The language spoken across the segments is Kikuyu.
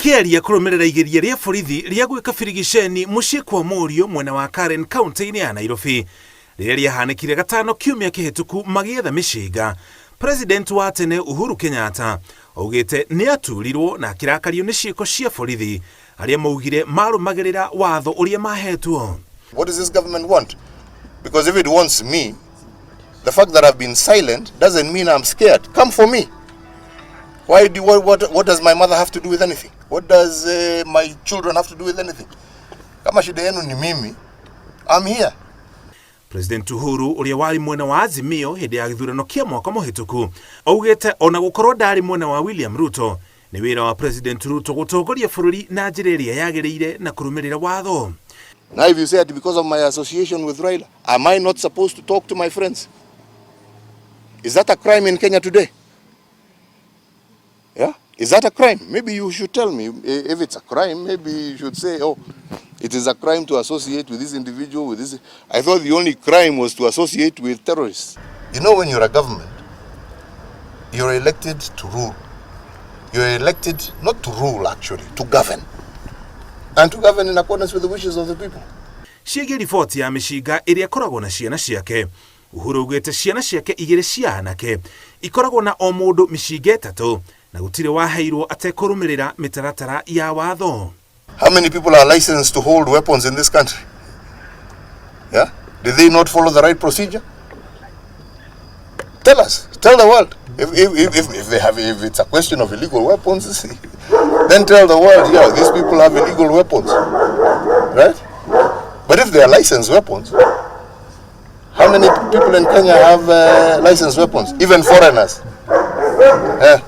Akĩaria kũrũmĩrĩra igeria rĩa borithi rĩa gwĩka birigiceni mũciĩ kwa mũriũ mwena wa Karen kaunti-inĩ ya Nairobi rĩrĩa rĩahanĩkire gatano kiumia kĩhĩtũku magĩetha mĩcinga, President wa tene Uhuru Kenyatta augĩte nĩ aturirwo na akĩrakario nĩ ciĩko cia borithi arĩa maugire marũmagĩrĩra watho ũrĩa mahetwo. What does this government want? Because if it wants me, the fact that I've been silent doesn't mean I'm scared. Come for me. Why do what does my mother have to do with anything? What does my children have to do with anything? Kama shida yenu ni mimi, I'm here. President Uhuru ũrĩa warĩ mwena wa Azimio hĩndĩ ya gĩthurano kĩa mwaka mũhĩtũku augĩte ona gũkorwo ndarĩ mwena wa William Ruto, nĩ wĩra wa President Ruto gũtongoria bũrũri na njĩra ĩrĩa yagĩrĩire na kũrũmĩrĩra watho. Now if you say that because of my association with Raila, am I not supposed to talk to my friends? Is that a crime in Kenya today? Yeah? Is that a crime? Maybe you should tell me. If it's a crime, maybe you should say, "Oh, it is a crime to associate with this individual, with this." I thought the only crime was to associate with terrorists. You know, when you're a government, you're elected to rule. You're elected not to rule, actually, to govern. And to govern in accordance with the wishes of the people. Ciĩgiĩ riboti ya mĩcinga ĩrĩa ĩkoragwo na ciana ciake, Uhuru augĩte ciana ciake igĩrĩ cia anake ikoragwo na o mũndũ mĩcinga 3 na gũtirĩ waheirwo atekũrũmĩrĩra mĩtaratara ya watho. How many people are licensed to hold weapons in this country? Yeah? Did they not follow the right procedure? Tell us. Tell the world. If they have, if it's a question of illegal weapons, then tell the world, yeah, these people have illegal weapons. Right? But if they are licensed weapons, how many people in Kenya have licensed weapons? Even foreigners. Yeah.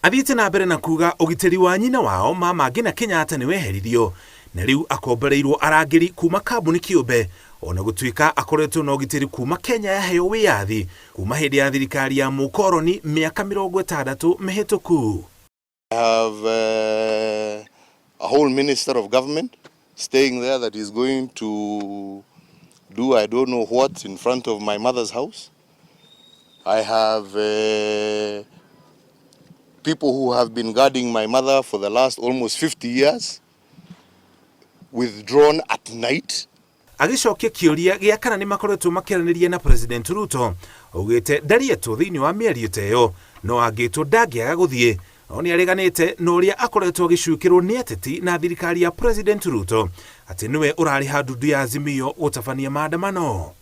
Athiĩte na mbere na kuga ũgitĩri wa nyina wao Mama Ngina Kenyatta nĩ weheririo na rĩu akombereirwo arangĩri kuma kambuni kĩũmbe, ona gũtuĩka akoretwo na ũgitĩri kuma Kenya yaheo wĩyathi kuma hĩndĩ ya thirikari ya mũkoroni mĩaka 60 mĩhĩtũku. I have a whole minister of government staying there that is going to do I don't know what in front of my mother's house. I have people who have been guarding my mother for the last almost 50 years withdrawn at night. Agĩcokia kĩũria gĩa kana nĩ makoretwo makĩaranĩria na President Ruto, augĩte ndarietwo thĩinĩ wa mĩario ta ĩyo, no angĩtwo ndangĩaga gũthiĩ. No nĩ areganĩte na ũrĩa akoretwo agĩcukĩrwo nĩ ateti na thirikari ya President Ruto atĩ nĩwe ũrarĩha ndundu ya Azimio gũtabania maandamano.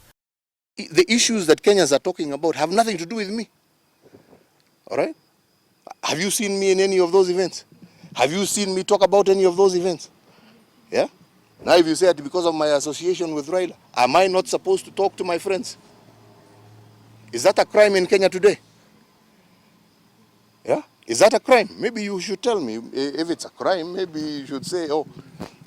The issues that Kenyans are talking about have nothing to do with me. All right? Have you seen me in any of those events? Have you seen me talk about any of those events? Yeah? Now if you say that because of my association with Raila, am I not supposed to talk to my friends? Is that a crime in Kenya today? Yeah? Is that a crime? Maybe you should tell me. If it's a crime, maybe you should say, "Oh,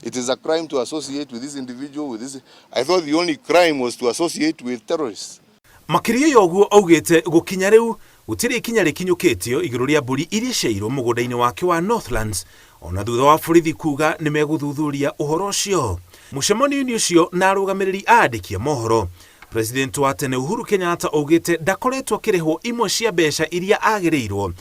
it is a crime to associate with this individual, with this." I thought the only crime was to associate with terrorists. Makĩria ya ũguo, augĩte gũkinya rĩu gũtirĩ ikinya rĩkinyũkĩtio igũrũ rĩa mbũri iria ciairwo mũgũnda-inĩ wake wa Northlands, ona thutha wa borithi kuga nĩ megũthuthuria ũhoro ũcio. Mũcemanio-inĩ ũcio na arũgamĩrĩri a andĩki a mohoro, President wa tene Uhuru Kenyatta augĩte ndakoretwo akĩrĩhwo imwe cia mbeca iria agĩrĩirwo,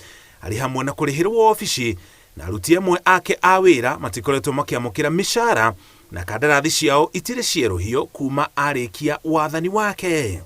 arĩ hamwe na kũrĩhĩrwo obici, na aruti amwe ake a wĩra matikoretwo makĩamũkĩra mĩcara na kandarathi ciao itirĩ cierũhio kuma arĩkia wathani wake.